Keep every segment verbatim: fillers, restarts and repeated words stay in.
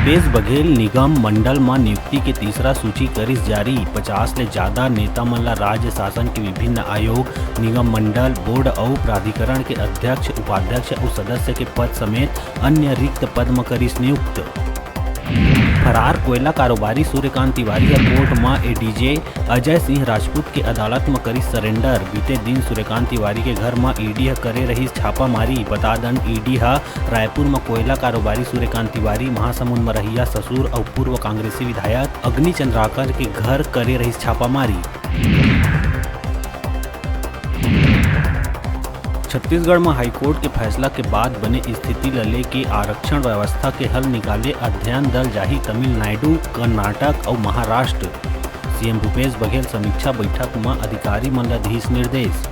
भूपेश बघेल निगम मंडल म नियुक्ति के तीसरा सूची करिस जारी। पचास ले जादा नेता मन ल राज्य शासन के विभिन्न आयोग, निगम मंडल, बोर्ड अउ प्राधिकरण के अध्यक्ष, उपाध्यक्ष अउ सदस्य के पद समेत अन्य रिक्त पद म करिस नियुक्त। फरार कोयला कारोबारी सूर्यकांत तिवारी ह कोर्ट म एडीजे अजय सिंह राजपूत के अदालत म करिस सरेंडर। बीते दिन सूर्यकांत तिवारी के घर म ईडी ह करे रहिस छापामारी। बता दन, ईडी ह रायपुर म कोयला कारोबारी सूर्यकांत तिवारी, महासमुंद म रहइया ससुर अउ पूर्व कांग्रेसी विधायक अग्नि चंद्राकर के घर करे रहिस छापामारी। छत्तीसगढ़ म हाईकोर्ट के फैसला के बाद बने स्थिति ल लेके आरक्षण व्यवस्था के हल निकाले अध्ययन दल जाही तमिलनाडु, कर्नाटक अउ महाराष्ट्र। सीएम भूपेश बघेल समीक्षा बैठक म अधिकारी मन ल दिस निर्देश।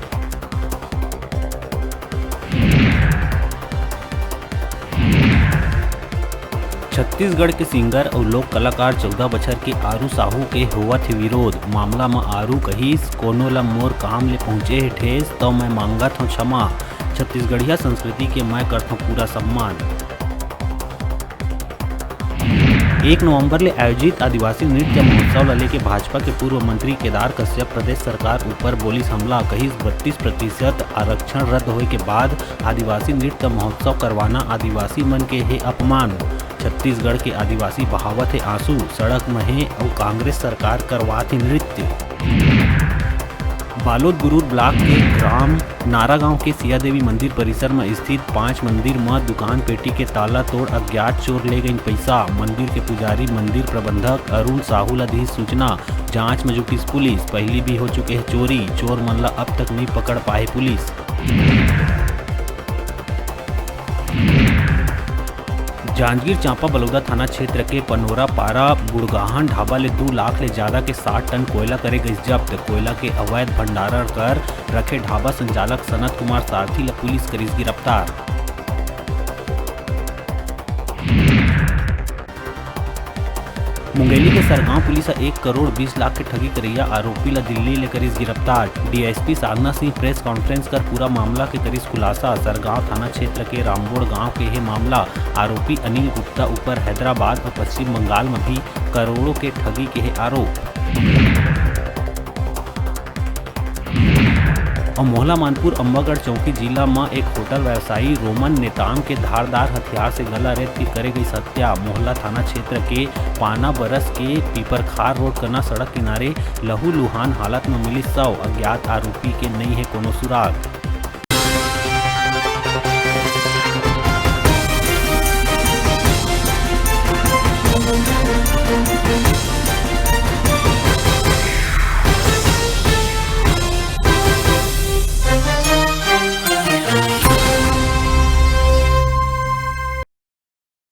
छत्तीसगढ़ के सिंगर अउ लोक कलाकार चौदह बछर के आरू साहू के होवत हे विरोध। मामला म आरू कहिस, कोनो ल मोर काम ले पहुंचे हे ठेस, त मैं मांगत हंव क्षमा। छत्तीसगढ़िया संस्कृति के मैं करथंव पूरा सम्मान। एक नवंबर ले आयोजित आदिवासी नृत्य महोत्सव ल लेके भाजपा के पूर्व मंत्री केदार कश्यप प्रदेश सरकार ऊपर बोलिस हमला, कहिस बत्तीस प्रतिशत आरक्षण रद्द होए के बाद आदिवासी नृत्य महोत्सव करवाना आदिवासी मन के हे अपमान। छत्तीसगढ़ के आदिवासी बहावत हे आंसू, सड़क म हे अउ कांग्रेस सरकार करवात हे नृत्य। बालोद गुरूर ब्लॉक के ग्राम नारागांव के सिया देवी मंदिर परिसर म स्थित पांच मंदिर म दुकान पेटी के ताला तोड़ अज्ञात चोर ले गइन पइसा। मंदिर के पुजारी मंदिर प्रबंधक अरुण साहू ल दिस सूचना। जांच म जुटिस पुलिस। पहिली भी हो चुके हे चोरी, चोर मन ल अब तक नइ पकड़ पाए पुलिस। जांजगीर चांपा बलौदा थाना क्षेत्र के पनोरा पारा बुड़गाहन ढाबा ले दू लाख ले जादा के साठ टन कोयला करे गइस जब्त। कोयला के अवैध भंडारण कर रखे ढाबा संचालक सनत कुमार सारथी ल पुलिस करिस गिरफ्तार। मुंगेली के सरगांव पुलिस ह एक करोड़ बीस लाख के ठगी करइया आरोपी ल दिल्ली ले करिस गिरफ्तार। डीएसपी साधना सिंह प्रेस कॉन्फ्रेंस कर पूरा मामला के करिस खुलासा। सरगांव थाना क्षेत्र के रामबोड़ गांव के हे मामला। आरोपी अनिल गुप्ता ऊपर हैदराबाद अउ पश्चिम बंगाल म भी करोड़ों के ठगी के हे आरोप। अउ मोहला मानपुर अम्बागढ़ चौकी जिला म एक होटल व्यवसायी रोमन नेताम के धारदार हथियार से गला रेत के करे गई हत्या। मोहला थाना क्षेत्र के पाना बरस के पीपरखार रोड कना सड़क किनारे लहू लुहान हालत म मिलिस शव। अज्ञात आरोपी के नइ हे कोनो सुराग।